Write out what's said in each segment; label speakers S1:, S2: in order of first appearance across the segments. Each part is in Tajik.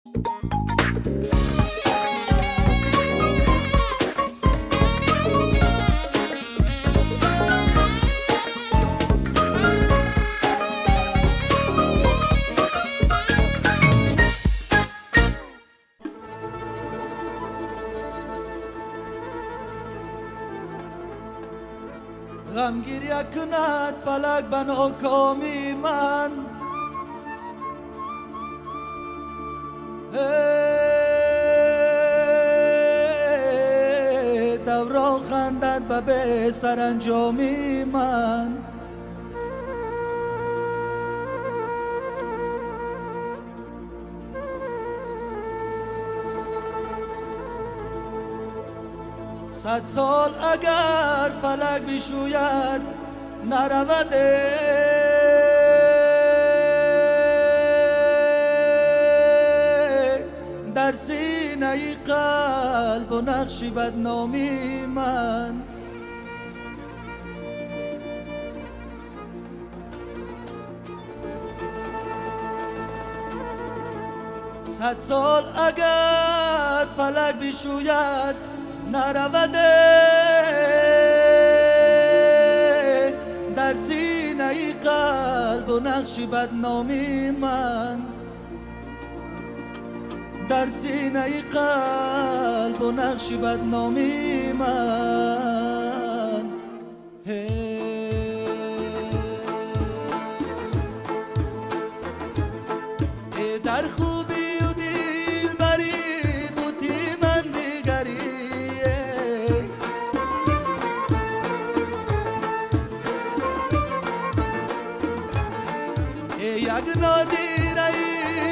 S1: غم گریه کند فلک به ناکامی من، دوران خندد به بی سرانجامی من. صد سال اگر فلک بشوید نرود در سینه قلب و نقش بدنامی من. صد سال اگر فلک بشوید نرود در سینه قلب و نقش بدنامی من، در سینه قلب و نقش بدنامی من. در خوبی و دلبری بودی من دیگری، یک نادیره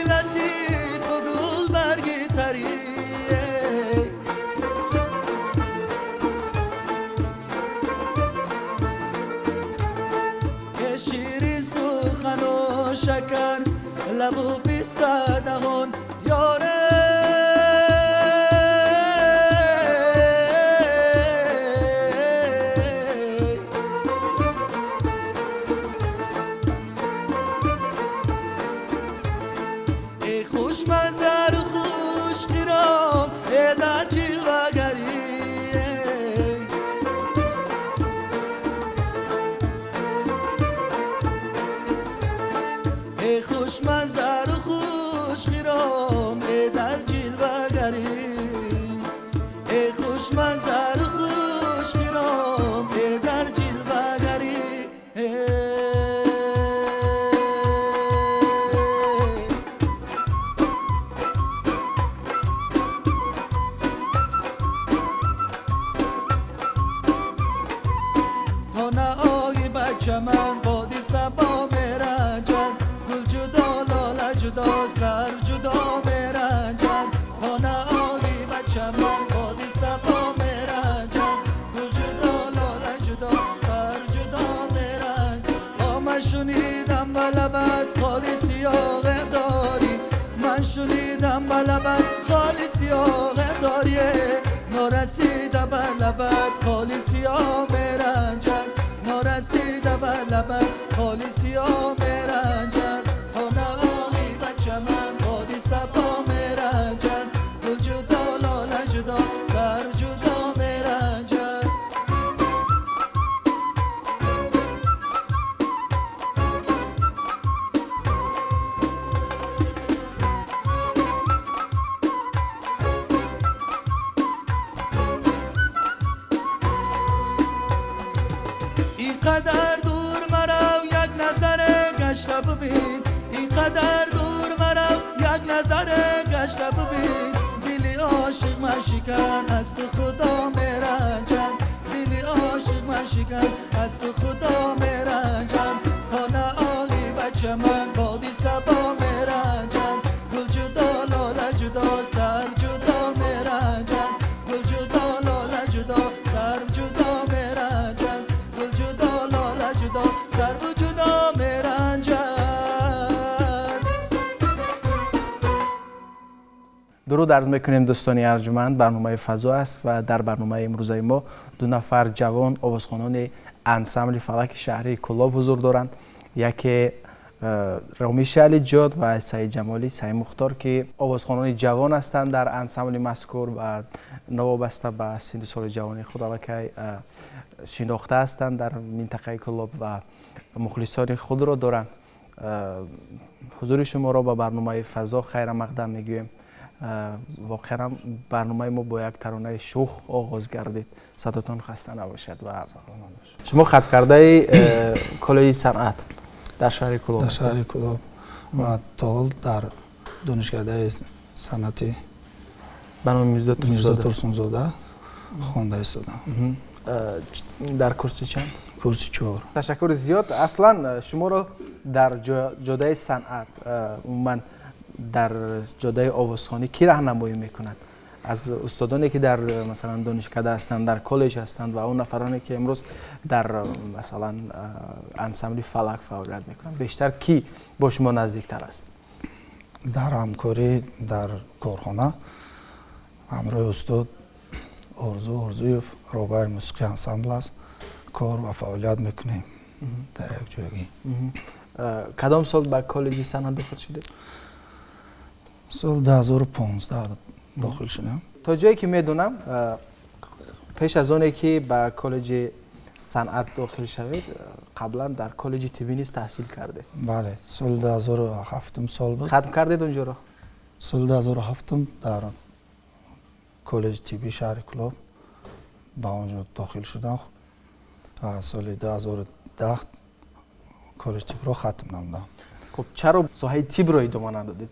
S1: لطیف و گل برگی تری، شیرین سخن و شکر لب و پیسته دهان یاره، ای خوش منظر و خوش خیرام ای در جلوه گری، ای خوش منظر و خوش خیرام ای در جلوه گری، ای خوش منظر و خوش خیرام ای در جلوه گری. تا نه آیی بچه من بادی صبا میرنجد، گل جدا لاله جدا سر جدا میرنجد. تا نه آیی بچه من بادی صبا میرنجد، گل جدا لاله جدا سر جدا میرنجد. من شنیدم به لبت خالی سیاه داری، من شنیدم به لبت خالی سیاه داری، نارسیده به لبت خالی سیاه میرنجد، نارسیده به لبت خالی سیاه میرنجد. تا نه آیی بچه من بادی صبا میرنجد، گل جدا لاله جدا سر جدا میرنجد. اینقدر دور مرو یک نظر گشته ببین، اینقدر دور مرو یک نظر گشته ببین، دلی عاشق مشکن از تو خدا میرنجم، دلی عاشق مشکن از تو خدا میرنجم. تا نه آیی بچه من بادی صبا میرنجم، گل جدا لاله جدا سر جدا میرنجم، گل جدا لاله جدا سر جدا میرنجم، گل جدا لاله جدا سر جدا میرنجم.
S2: درود عرض میکنیم دوستان ارجمند، برنامه فضا است و در برنامه امروزه ما دو نفر جوان آوازخوانان انسامبل فلک شهری کلاب حضور دارند. یکی Ромиши Алиҷон ва Саидҷамоли Саидмухтор, ки овозхонони ҷавон ҳастанд дар ансамбли мазкур ва новобаста ба синну соли ҷавонии худ аллакай шинохта ҳастанд дар минтақаи Кӯлоб ва мухлисони худро доранд. Ҳузури шуморо ба барномаи Фазо хайрамақдам мегӯем. Воқеан барномаи мо бо як таронаи шух оғоз гардид. Садотон хаста набошад. Ва шумо хаткардаи коллеҷи санъат дар шаҳри Кӯлоб?
S1: Дар шаҳри Кӯлоб ва то ҳол дар донишкадаи санъати
S2: ба номи Мирзо
S1: Турсунзода хонда истодам.
S2: Дар курси чанд?
S1: Курси 4.
S2: Ташаккури зиёд. Аслан шуморо дар ҷодаи санъат, умуман дар ҷодаи овозхонӣ кӣ раҳнамоӣ мекунад? Аз устодоне ки дар масалан донишкада ҳастанд, дар коллеҷ ҳастанд ва он нафароне ки имрӯз дар масалан ансамбли Фалак фаъолият мекунанд, бештар кӣ бо шумо наздиктар аст?
S1: Дар ҳамкорӣ дар корхона ҳамроҳи устод Орзу Орзуев, роҳбари мусиқии ансамбл аст, кор ва фаъолият мекунем дар як ҷойгӣ.
S2: Кадом сол ба коллеҷи санъат дохил шудед?
S1: Соли 2015 дохил шудам.
S2: То ҷое ки медонам, пеш аз оне ки ба коллеҷи санъат дохил шавед, қаблан дар коллеҷи тиббӣ низ таҳсил кардед.
S1: Бале, соли 2007 сол буд.
S2: Хатм кардед онҷоро?
S1: Соли 2007 дар коллеҷи тиббии шаҳри Кӯлоб ба он ҷо дохил шудам. Соли 2010 коллеҷи тиббро хатм намудам.
S2: Хуб, чаро соҳаи тиббро идома надодед?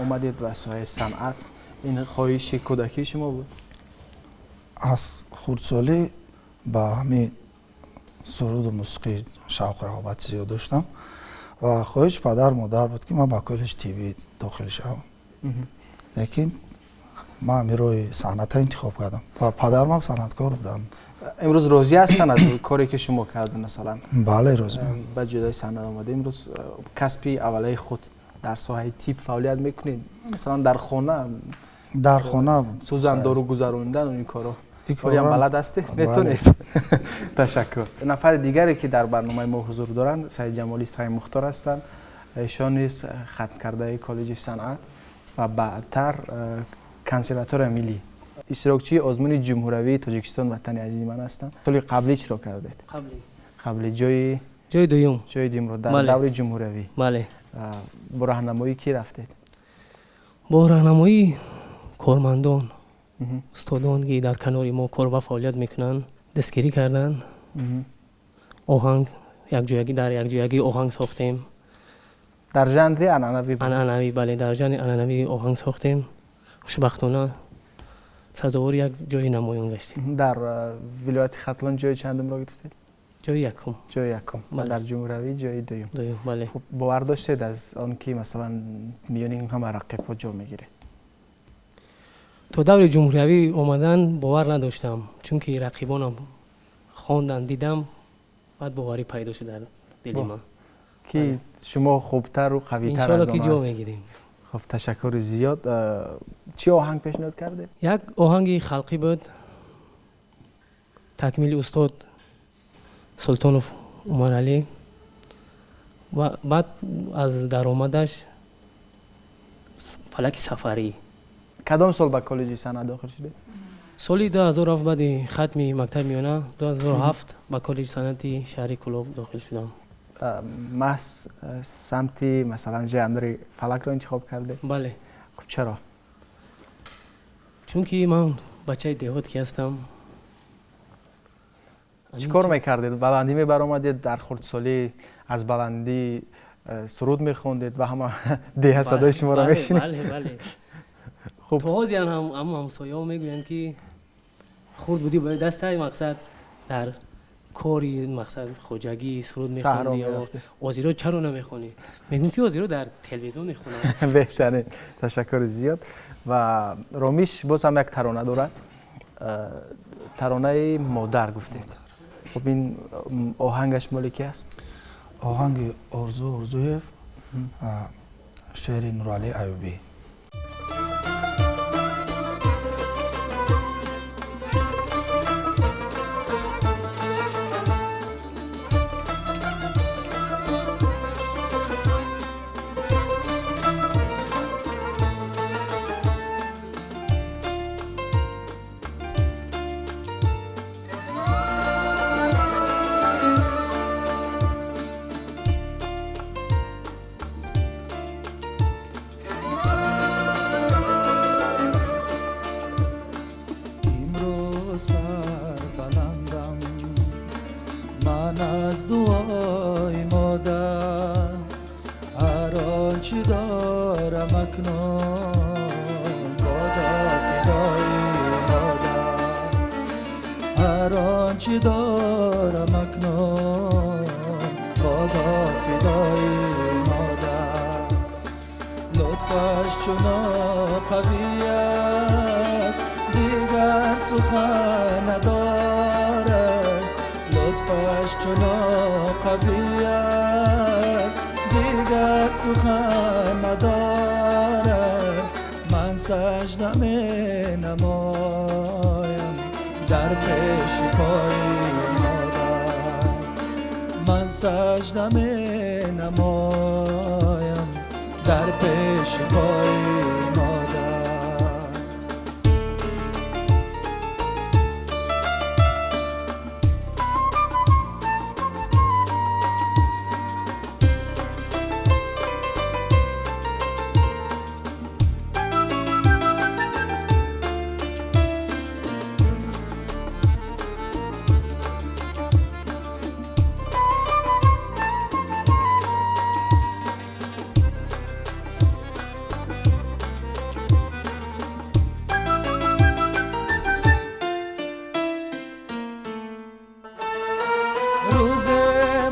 S2: Омадед ба соҳаи санъат. Ин хоҳиши кӯдакии шумо буд?
S1: Аз хурдсолӣ ба ҳамин суруду мусиқӣ шавқу рағбати зиёд доштам ва хоҳиши падару модар буд, ки ман ба коллеҷи тиббӣ дохил шавам. Лекин ман ҳамин роҳи санъатро интихоб кардам ва падарам санъаткор буданд.
S2: Имрӯз розӣ ҳастанд аз коре ки шумо кардед масалан?
S1: Бале, розиам.
S2: Ба ҷудои санъат омада имрӯз касби аввалаи худ дар соҳаи тиб фаъолият мекунед? Масалан дар хона?
S1: Дар хона
S2: сӯзандору гузарондан ин корро оям балад ҳастед? Метонед? Ташаккур. Нафари дигаре ки дар барномаи мо ҳузур доранд, Саидҷамоли Саидмухтор ҳастанд. Эшон низ хатмкардаи коллеҷи санъат ва баъдтар консерваторияи миллӣ, иштирокчии озмуни ҷумҳуравии Тоҷикистон Ватани азизи ман ҳастанд. Соли қаблӣ чиро кардед? Қаблӣ
S3: ҷои дуюм.
S2: Ҷои дуюмро дар даври ҷумҳуравӣ.
S3: Бале.
S2: Бо раҳнамоӣ кӣ рафтед?
S3: Бо раҳнамоии кормандон, устодон ки дар канори мо кор ва фаъолият мекунанд, дастгирӣ карданд. Оҳанг якҷоягӣ, дар якҷоягӣ оҳанг сохтем.
S2: Дар жанри анъанавӣ?
S3: Анъанавӣ, бале, дар жанри анъанавӣ оҳанг сохтем. Хушбахтона сазовори як ҷои намоён гаштем.
S2: Дар вилояти Хатлон ҷои чандумро гирифтед?
S3: Ҷои якум.
S2: Ҷои якум. Дар ҷумҳуравӣ ҷои дуюм.
S3: Дуюм, бале.
S2: Хуб, бовар доштед аз он ки масалан миёни ин ҳама рақибҳо ҷо мегиред?
S3: То даври ҷумҳуриявӣ омадан бовар надоштам, чунки рақибонам хондан, дидам, баъд боварӣ пайдо шуд дар дили ман
S2: ки шумо хубтару қавитар аз
S3: иншоалло ки ҷо мегирем.
S2: Хуб, ташаккури зиёд. Чӣ оҳанг пешниҳод кардед?
S3: Як оҳанги халқӣ буд, такмили устод Султонов Умаралӣ ва баъд аз даромадаш Фалаки сафарӣ.
S2: Кадом сол ба коллеҷи санъат дохил шудед?
S3: Соли 2007, баъди хатми мактаби миёна, 2007 ба коллеҷи санъати шаҳри Кӯлоб дохил шудам.
S2: Маҳз самти масалан жанри фалакро интихоб кардед?
S3: Бале.
S2: Хуб, чаро?
S3: Чунки ман бачаи деҳот ки ҳастам.
S2: Чӣ кор мекардед? Баландӣ мебаромадед дар хурдсолӣ, аз баландӣ суруд мехондед ва ҳама деҳа садои шуморо мешунид?
S3: Бале, бале. То ҳозир ҳам ҳамсояҳо мегӯянд ки хурд будӣ ба дастай мақсад дар кори мақсад хоҷагӣ суруд мехондӣ, озиро чаро намехонӣ? Мегӯм ки озиро дар телевизион мехонам.
S2: Беҳтарин, ташаккури зиёд. Ва Ромиш боз ҳам як тарона дорад, таронаи модар гуфтед. Хуб, ин оҳангаш моли ки аст?
S1: Оҳанги Орзу Орзуев, шеъри Нуралӣ Аюбӣ. قوی است، دیگر سخن ندارد. لطفش چنان قوی است، دیگر سخن ندارد. من سجده می نمایم در پیش پای مادر، من سجده می نمایم در پیش پای مادر.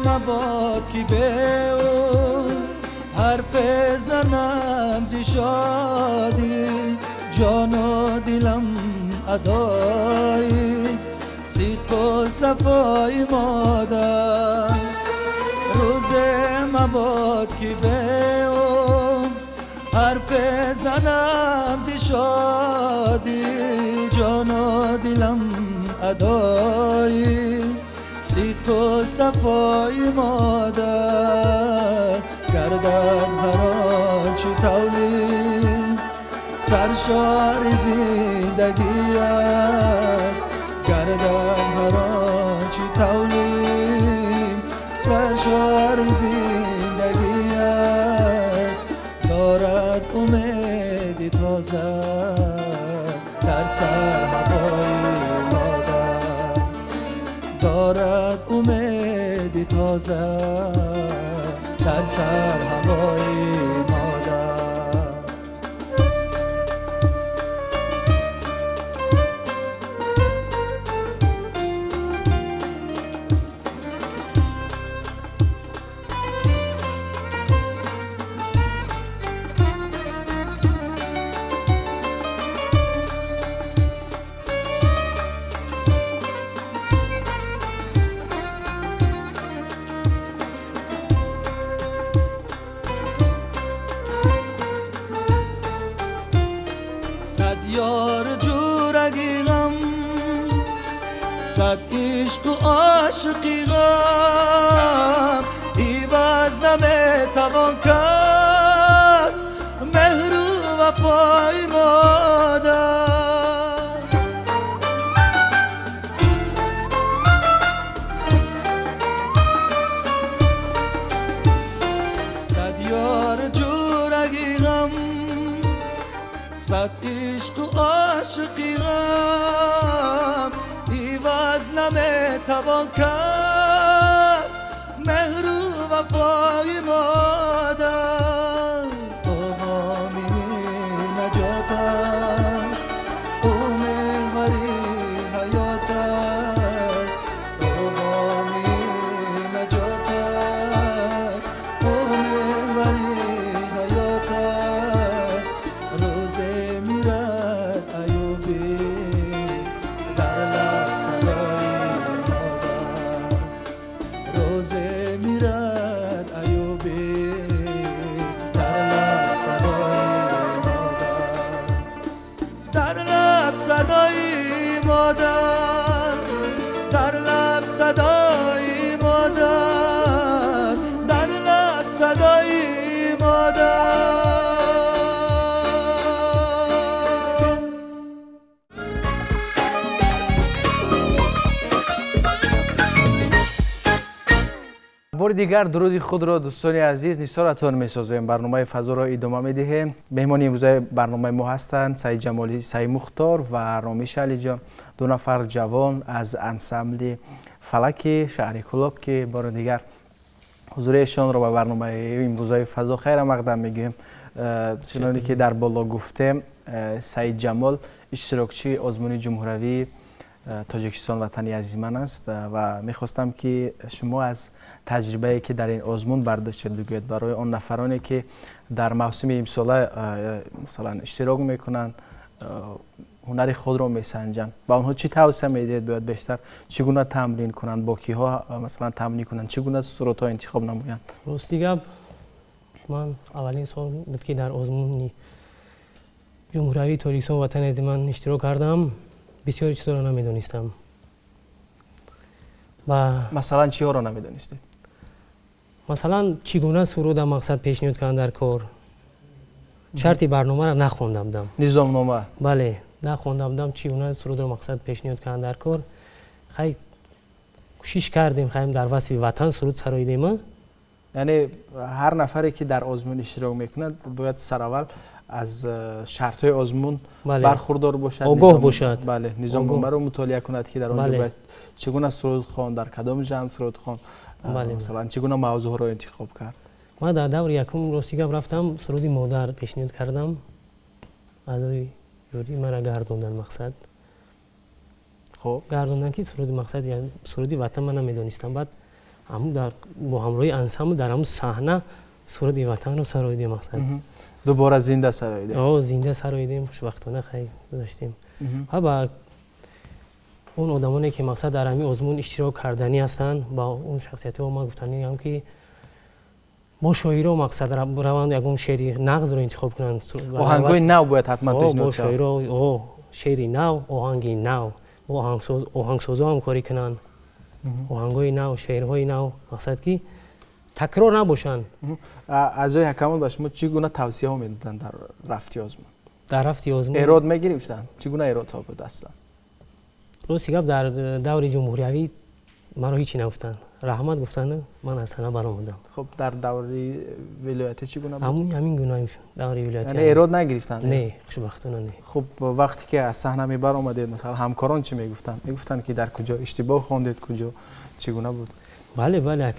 S1: مباد که به او حرف زنم زی شادی، جان و دلم ادای صدق و صفای مادر. روز مباد که به او حرف زنم زی شادی، جان و دلم ادای صدق و صفای مادر. گردد هر آنچه تولید سرشار زندگی است، گردد هر آنچه تولید سرشار زندگی است. دارد امید تازه در سر هوای مادر، دارد امید تازه در سر هوای مادر. صد یار جورگی غم، صد عشق و عاشقی غم، عوض نمیتوان کرد مهر و وفای مادر. صد یار جورگی غم، صد عشق و عاشقی غم، عوض نمیتوان کرد مهر و وفای مادر. او حامی نجات است، او محوری حیات است، او حامی نجات است، او محوری حیات است. روز میرد ایوبی در لب صدای مادر، روز میرد ایوبی در لب صدای مادر، در لب صدای مادر، در لب صدای مادر، در لب صدای مادر.
S2: бори дигар дуруди худро дӯстони азиз нисоратон месозем. Барномаи фазоро идома медиҳем. Меҳмони имрӯзаи барномаи мо ҳастанд Саид Ҷамолӣ Саидмухтор ва Ромиш Алиҷон, ду нафар ҷавон аз ансамбли фалаки шаҳри Кӯлоб, ки бори дигар ҳузури эшонро ба барномаи имрӯзаи фазо хайрамақдам мегӯем. Чуноне ки дар боло гуфтем, Саид Ҷамол иштирокчии озмуни ҷумҳуравии Тоҷикистон ватани азизи ман аст ва мехостам, ки шумо аз таҷрибае, ки дар ин озмун бардоштед, бигӯед барои он нафароне, ки дар мавсими имсола масалан иштирок мекунанд, ҳунари худро месанҷанд. Ба онҳо чӣ тавсия медиҳед? Бояд бештар чӣ гуна тамрин кунанд, бо киҳо масалан тамрин кунанд, чӣ гуна сурудҳо интихоб намоянд?
S3: Рости гап, ман аввалин сол буд, ки дар озмуни ҷумҳуриявии Тоҷикистон ватани азизи ман иштирок кардам. Бисёри чизҳоро намедонистам.
S2: Масалан, чиҳоро намедонистед?
S3: Масалан, чӣ гуна суруда мақсад пешниҳод кардам дар кор. Шарти барномаро нахонда будам.
S2: Низомнома?
S3: Бале, нахонда будам, чӣ гуна сурудро мақсад пешниҳод кардам дар кор. Хай, кӯшиш кардем, хай, дар васфи ватан суруд сароидем.
S2: Яъне ҳар нафаре, ки дар озмун иштирок мекунад, бояд сараввал аз шартҳои озмун бархурдор бошад,
S3: огоҳ бошад.
S2: Бале, низомномаро мутолиа кунад, ки дар он ҷо бояд чӣ гуна суруд хонд, дар кадом жанр суруд хонд, масалан, чӣ гуна мавзӯъҳоро интихоб кард.
S3: Ман дар даври якум, рости гап, рафтам, суруди модар пешниҳод кардам. Аъзои жюри маро гардонданд, мақсад.
S2: Хуб.
S3: Гардонданд, ки суруди мақсад, суруди ватан ман намедонистам. Баъд ҳамун дар бо ҳамроҳии ансамбл дар ҳамун саҳна суруди ватанро сароидем, мақсад.
S2: Дубора зинда сароидем?
S3: О, зинда сароидем, хушбахтона хай гузаштем. Ва ба он одамоне, ки мақсад дар ҳамин озмун иштирок карданӣ ҳастанд, ба он шахсиятҳо ман гуфтаниам, ки бо шоиро мақсад раванд, ягон шеъри нағзро интихоб кунанд.
S2: Оҳангҳои нав бояд ҳатман пешниҳод
S3: шавад. Шоиро, шеъри нав, оҳанги нав, бо оҳангсозо ҳамкорӣ кунанд, оҳангҳои нав, шеърҳои нав, мақсад ки такрор набошанд.
S2: Аъзои ҳакамон ба шумо чӣ гуна тавсияҳо медоданд дар рафти озмун?
S3: Дар рафти озмун
S2: эрод мегирифтанд? Чӣ гуна эродҳо буд аслан?
S3: Рости гап, дар даври ҷумҳуриявӣ маро ҳичи нагуфтанд, раҳмат гуфтанд, ман аз саҳна баромадам.
S2: Хуб, дар даври вилоятӣ чӣ гуна буд?
S3: Ҳамин гуна даври вилоятӣ.
S2: Яъне эрод нагирифтанд?
S3: Не, хушбахтона не.
S2: Хуб, вақте ки аз саҳна мебаромадед, масалан, ҳамкорон чӣ мегуфтанд? Мегуфтанд, ки дар куҷо иштибоҳ хондед, куҷо чӣ гуна буд?
S3: Бале, бале,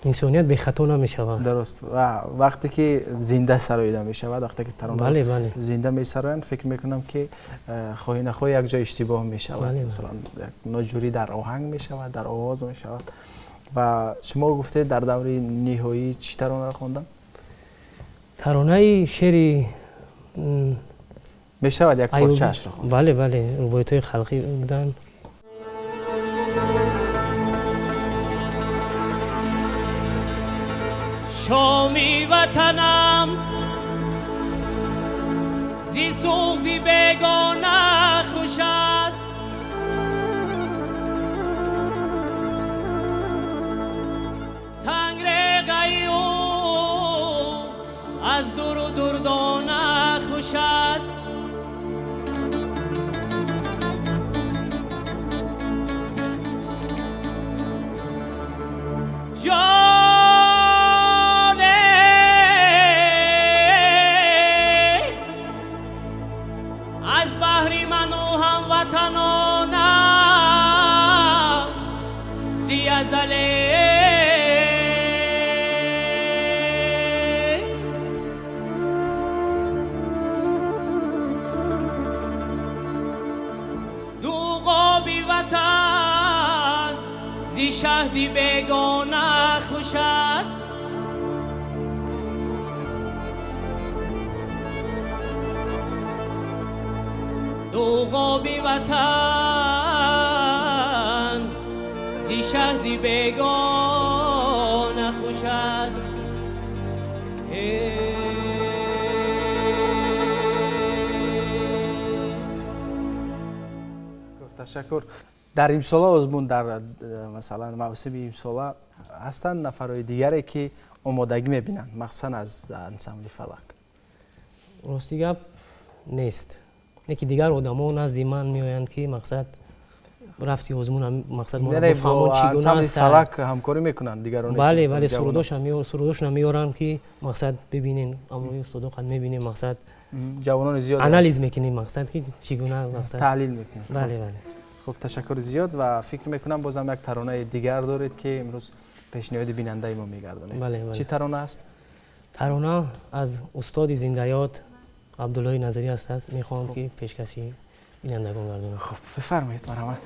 S3: инсоният бехато намешавад.
S2: Дуруст. Ва вақте ки зинда сароида мешавад, вақте ки тарона зинда месароянд, фикр мекунам, ки хоҳӣ нахоҳӣ як ҷо иштибоҳ мешавад, масалан, як ноҷурӣ дар оҳанг мешавад, дар овоз мешавад. Ва шумо гуфтед, дар даври ниҳоӣ чӣ таронаро хондам?
S3: Таронаи шеъри
S2: Мешавад як порчаашро хонд?
S3: Бале, бале, рубоятҳои халқӣ буданд. Шоми ватанам зи суғди бегона хуш аст, сангреғаи ӯ аз дуру дурдона хуш аст. Ҷоне, аз баҳри ману ҳамватанонам зи азале дуғоби ватан зи шаҳди бегона хуш аст. Дуғоби ватан зи шаҳди бегона хуш аст.
S2: Ташаккур. Дар имсола озмун, дар масалан мавсими имсола ҳастанд нафарҳои дигаре, ки омодагӣ мебинанд, махсусан аз ансамбли Фалак?
S3: Рости гап, нест, не ки дигар одамо назди ман меоянд, ки мақсад рафти озмун, мақсад моро бифаҳмон, чӣ гуна аст.
S2: Фалак ҳамкорӣ мекунанд дигарон?
S3: Бале, бале, сурудошона меоранд, ки мақсад бибинен, амрои устодо қад мебинем, мақсад
S2: ҷавонони зиёд
S3: анализ мекунем, мақсад ки чӣ гуна, мақсад
S2: таҳлил мекунем.
S3: Бале, бале.
S2: Хуб, ташаккури зиёд ва фикр мекунам, бозам як таронаи дигар доред, ки имрӯз пешниҳоди бинандаи мо мегардонед. Чӣ тарона аст?
S3: Тарона аз устоди зиндаёд Абдуллои Назарӣ ҳаст, мехоҳам, ки пешкаши Бинандагон гардонам.
S2: Хуб, бифармоед, марҳамат.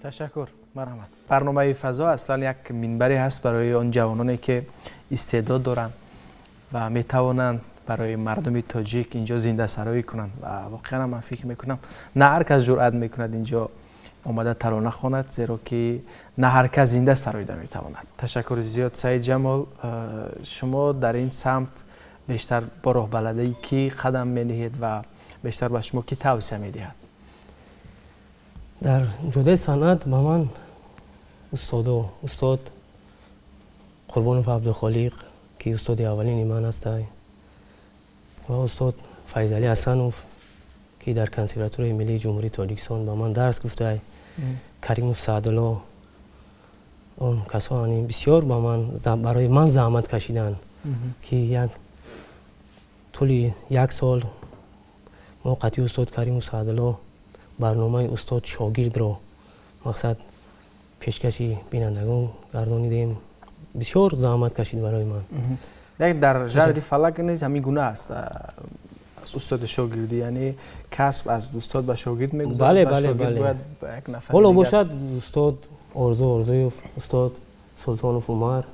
S2: Ташаккур, марҳамат. Барномаи фазо аслан як минбаре ҳаст барои он ҷавононе ки истеъдод доранд ва метавонанд барои мардуми тоҷик инҷо зиндасароӣ кунанд ва воқеан ман фикр мекунам на ҳар кас ҷуръат мекунад инҷо омада тарона хонад, зеро ки на ҳар кас зинда сароида метавонад. Ташаккури зиёд, Саид Ҷамол. Шумо дар ин самт бештар бо роҳбаладии кӣ қадам менеҳед ва бештар ба шумо кӣ тавсия медиҳад?
S3: Дар ҷодаи санъат ба ман устод Қурбонов Абдухолиқ, ки устоди аввалини ман ҳастай, ва устод Файзалӣ Ҳасанов, ки дар Консерваторияи миллии Ҷумҳурии Тоҷикистон ба ман дарс гуфтай. Каримов Саъдулло, он касони бисёр ба ман барои ман заҳмат кашиданд, ки як тӯли як сол мо қатъи устод Каримов Саъдулло барномаи устод шогирдро мақсад пешкаши бинандагон гардонидем. Бисёр заҳмат кашид барои ман.
S2: Як дар жанри фалак низ ҳамин гуна аст, аз устоди шогирдӣ, яъне касб аз устод ба шогирд мегузарад.
S3: Бале, бале, бале.
S2: Бояд ба як нафар
S3: ҳоло бошад устод Орзу Орзуев, устод Султонов Умар,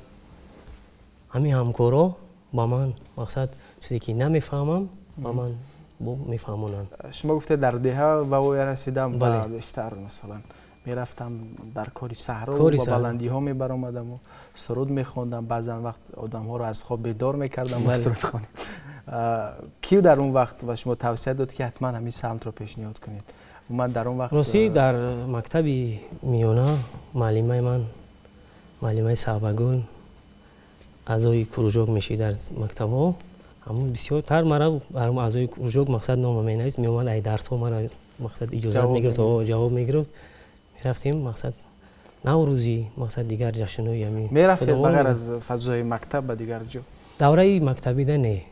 S3: ҳамин ҳамкоро ба ман мақсад чизе ки намефаҳмам ба ман мефаҳмонанд.
S2: Шумо гуфтед дар деҳа ба воя расидам ва бештар масалан мерафтам дар кори саҳро ва баландиҳо мебаромадаму суруд мехондам, баъзан вақт одамҳоро аз хоб бедор мекардам ва суруд хонем. Ки дар он вақт ба шумо тавсия дод, ки ҳатман ҳамин самтро пешниҳод кунед? Ман дар он вақт
S3: ростӣ дар мактаби миёна муаллимаи ман, муаллимаи Саҳбагул, аъзои кружок мешид дар мактабҳо. Ҳамун бисёртар мара аъзои кружок мақсад нома менавист, меомад ай дарсҳо мара мақсад иҷозат мегирифт, ҷавоб мегирифт. Мерафтем мақсад наврӯзӣ, мақсад дигар ҷашнҳои ҳамин.
S2: Мерафтед ба ғайр аз фазои мактаб ба дигар ҷо?
S3: Давраи мактабида не.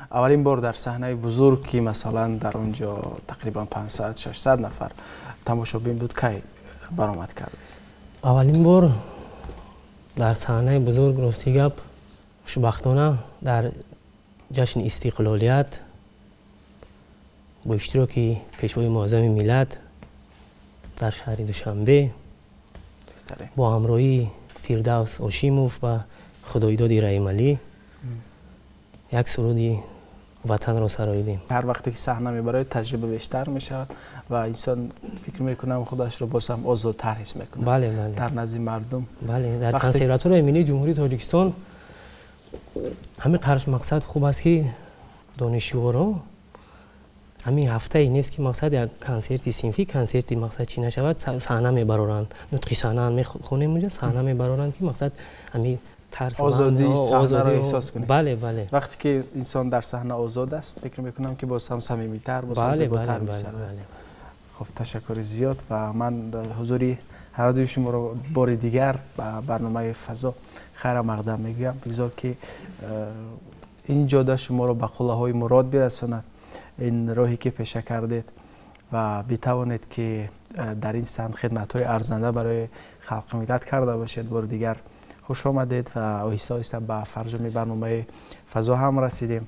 S2: Аввалин бор дар саҳнаи бузург, ки масалан дар он ҷо тақрибан 500-600 нафар тамошобин буд, кай баромад кардед?
S3: Аввалин бор дар саҳнаи бузург, рости гап, хушбахтона дар ҷашни истиқлолият бо иштироки пешвои муаззами миллат дар шаҳри Душанбе бо ҳамроҳии Фирдавс Ошимов ва Худоидоди Раҳималӣ як суруди ватанро сароидем.
S2: Ҳар вақте ки саҳна мебарояд, таҷриба бештар мешавад ва инсон фикр мекунам худашро боз ҳам озодтар ҳис мекунад.
S3: Бале, бале.
S2: Дар назди мардум.
S3: Бале, дар консерваторияи миллии Ҷумҳурии Тоҷикистон ҳамин қарш мақсад хуб аст, ки донишҷӯҳоро ҳамин ҳафтае нест, ки мақсад як консерти синфӣ, консерти мақсад чӣ нашавад, саҳна мебароранд. Нутқи саҳна мехонем унҷа, саҳна мебароранд, ки мақсад ҳамин тарс,
S2: озодии саҳнаро эҳсос кунед.
S3: Бале, бале.
S2: Вақте ки инсон дар саҳна озод аст, фикр мекунам, ки боз ҳам самимитар, боз ҳам зеботар мешавад. Хуб, ташаккури зиёд ва ман ҳузури ҳар дуи шуморо бори дигар ба барномаи фазо хайра мақдам мегӯям. Бигзор, ки ин ҷода шуморо ба қуллаҳои мурод бирасонад, ин роҳе ки пеша кардед, ва битавонед, ки дар ин самт хидматҳои арзанда барои халқи миллат карда бошед. Бори дигар хуш омадед ва оҳиста оҳиста ба фарҷоми барномаи фазо ҳам расидем.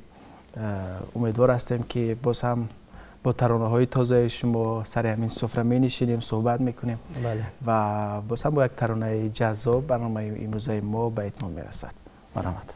S2: Умедвор ҳастем, ки боз ҳам бо таронаҳои тозаи шумо сари ҳамин суфра менишинем, суҳбат мекунем ва боз ҳам бо як таронаи ҷаззоб барномаи имрӯзаи мо ба итмом мерасад. Марҳамат.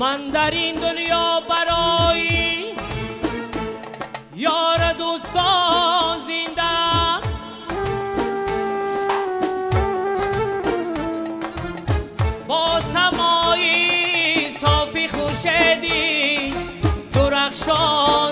S4: Ман дар ин дунё барои ёр дӯстон зиндаам, бо самои софи хуршедӣ дурахшон.